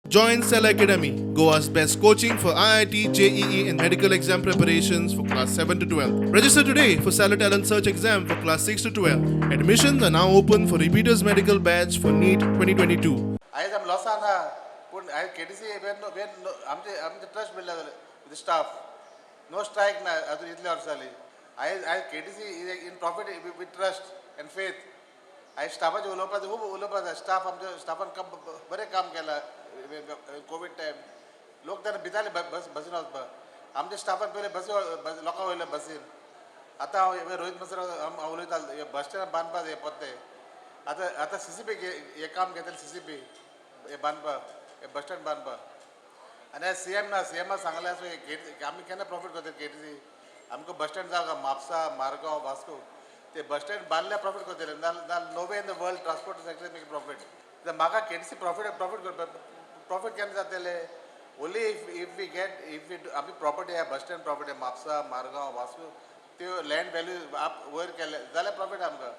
Join Cell Academy, Goa's best coaching for IIT, JEE, and medical exam preparations for class 7 to 12. Register today for Stellar Talent Search exam for class 6 to 12. Admissions are now open for repeaters medical batch for NEET 2022. आयज आमी लॉसान आहा, पूण आयज KTC वेन वेन आमचे आमचे trust build जाले with staff, no strike ना अजून इतले वर्सां जाली. आयज KTC in profit with trust and faith. आयज स्टाफाचें उलोवपाचें, खूब उलोवपाचें आसा. स्टाफ, आमच्या स्टाफान काम बरें काम केलां. कोवीड टायम लोक तेन्ना भिताले बस बसीन वचपाक. आमच्या स्टाफान पयले बसी लोकां वयले बसीन. आतां हांव रोहीत मसर हांव उलयतालो, हे बस स्टँड बांदपाक हे पोत्ते आतां सीसीपी हे काम घेतले, सीसीपी हे बांदपाक, हे बस स्टँड बांदपाक. आनी सीएम ना, सीएमा सांगलें आसा, हे आमी केन्ना प्रॉफीट करतले केटीसी? आमकां बस स्टँड जावं म्हापसा, मारगांव, वास्को, ते बस स्टँड बांदल्यार प्रॉफीट करतले. ना no way in the world transport sector make profit. म्हाका केटीसी प्रॉफीट करपाक, प्रॉफीट केन्ना जातले? Only if we get if we आमी प्रॉपर्टी आहा, bus stand property Mapusa, Margao, Vasco, त्यो लँड व्हॅल्यू आप वयर केले जाल्यार प्रॉफीट आमकां.